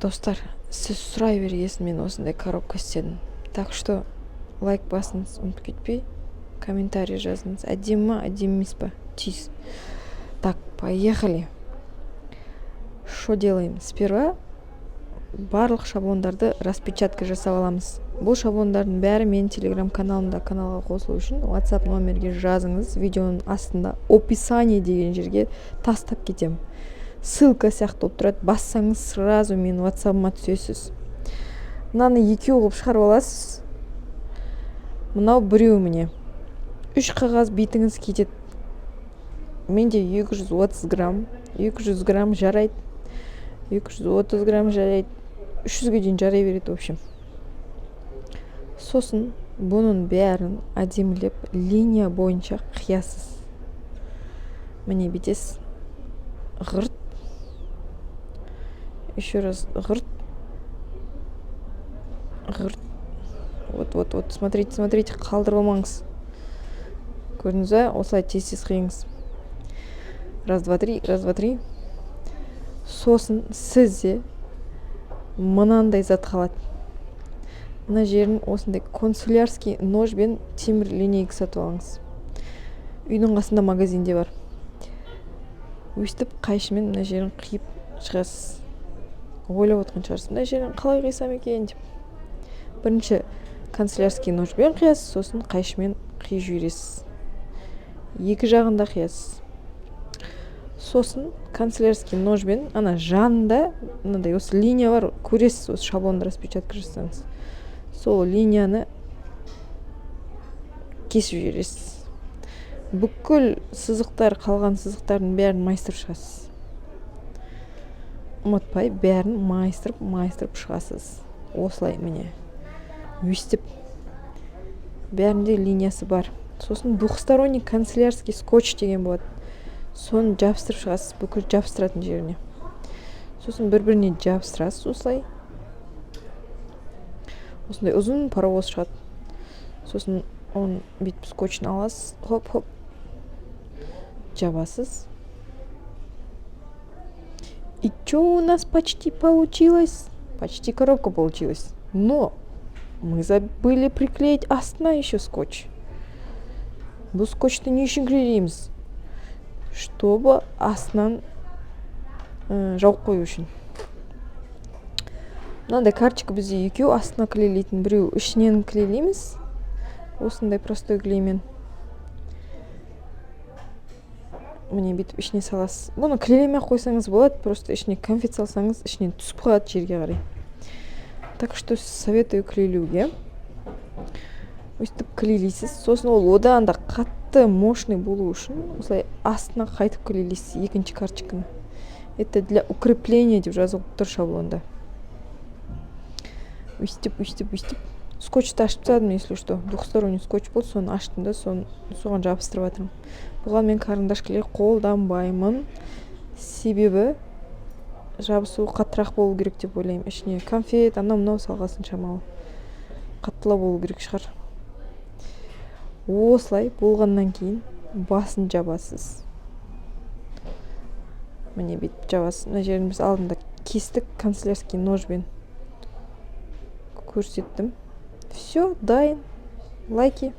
Достар, сіз сұрай бергесін, мен осындай коробка істедім. Так что лайк басыңыз, ұмытып кетпей, комментарий жазыңыз, әдемі ма, әдемі емес па. Тиз. Так, поехали. Что делаем? Сперва барлық шаблондарды распечатка жасап аламыз. Бұл шаблондардың бәрі менің Телеграм каналымда. Каналға қосылу үшін WhatsApp номерге жазыңыз. Видеоның астында «Описание» деген жерге тастап кетемін, ссылка сияқты болып тұрады. Бассаңыз, сразу менің WhatsApp'ыма түсесіз. Мынаны екеу қылып шығарып аласыз, мынау біреу. Міне, үш қағаз бетіңіз кетеді. Менде 230 грамм, 200 грамм жарайды, 230 грамм жарайды, 300-ге дейін жарай береді, в общем. Сосын бұның бәрін әдемілеп линия бойынша қиясыз. Міне, бүйтесіз: ғырт, еще раз ғырт, ғырт. Вот, вот, вот, смотрите, смотрите, қалдырып алмаңыз. Көрдіңіз ба? Осылай тез тез қиыңыз: раз, два, три, раз, два, три. Сосын сізде мынандай зат қалады. Мына жерін осындай канцелярский ножбен, темір линейка сатып алыңыз, үйдің қасында магазинде бар. Өйстіп қайшымен мына жерін қиып шығасыз. Ойлап отқан шығарсыз, мына жерін қалай қисам екен деп. Бірінші канцелярский ножбен қиясыз, сосын қайшымен қиып жібересіз. Екі жағын да қиясыз. Сосын канцелярский ножбен ана жанында мынандай осы линия бар, көресіз, осы шаблонды распечатка жасасаңыз, сол линияны кесіп жібересіз. Бүкіл сызықтар, қалған сызықтардың бәрін майыстырып шығасыз. Ұмытпай, бәрін майыстырып, майыстырып шығасыз. Осылай, міне, өйстіп бәрінде линиясы бар. Сосын двухсторонний канцелярский скотч деген болады, соны жабыстырып шығасыз бүкіл жабыстыратын жеріне. Сосын бір біріне жабыстырасыз. Осылай, осындай ұзын паровоз шығады. Сосын оны бүйтіп скотчын аласыз, хоп, хоп, жабасыз. И что у нас почти получилось? Почти коробка получилась, но мы забыли приклеить астына еще скотч. Бұл скотчты не үшін клеиміз? Чтобы астынан жауып қою үшін. Мынандай карточка бізде екеу, астына клейлейтін біреу, ішінен клейлейміз осындай простой клеймен. Міне, бүйтіп ішіне саласыз. Бұны клейлемей ақ қойсаңыз болады, просто ішіне конфет салсаңыз, ішінен түсіп қалады жерге қарай. Так что советую клейлеуге. Өйстіп клейлейсіз. Сосын ол одан да қатты мощный болу үшін осылай астына қайтып клейлейсіз екінші карточканы. «Это для укрепления» деп жазылып тұр шаблонда. Өйстіп, өйстіп, өйстіп. Скотчты ашып тастадым, если что. Двухсторонний скотч болды, соны аштым да, соны соған жабыстырып жатырмын. Бұған мен карандаш клей қолданбаймын, себебі жабысуы қаттырақ болу керек деп ойлаймын. Ішіне конфет, анау мынау салғасын, шамалы қаттылау болу керек шығар. Осылай болғаннан кейін басын жабасыз. Міне, бүйтіп жабасыз. Мына жерін біз алдында кестік канцелярский ножбен, көрсеттім. Все, дайын. Лайки.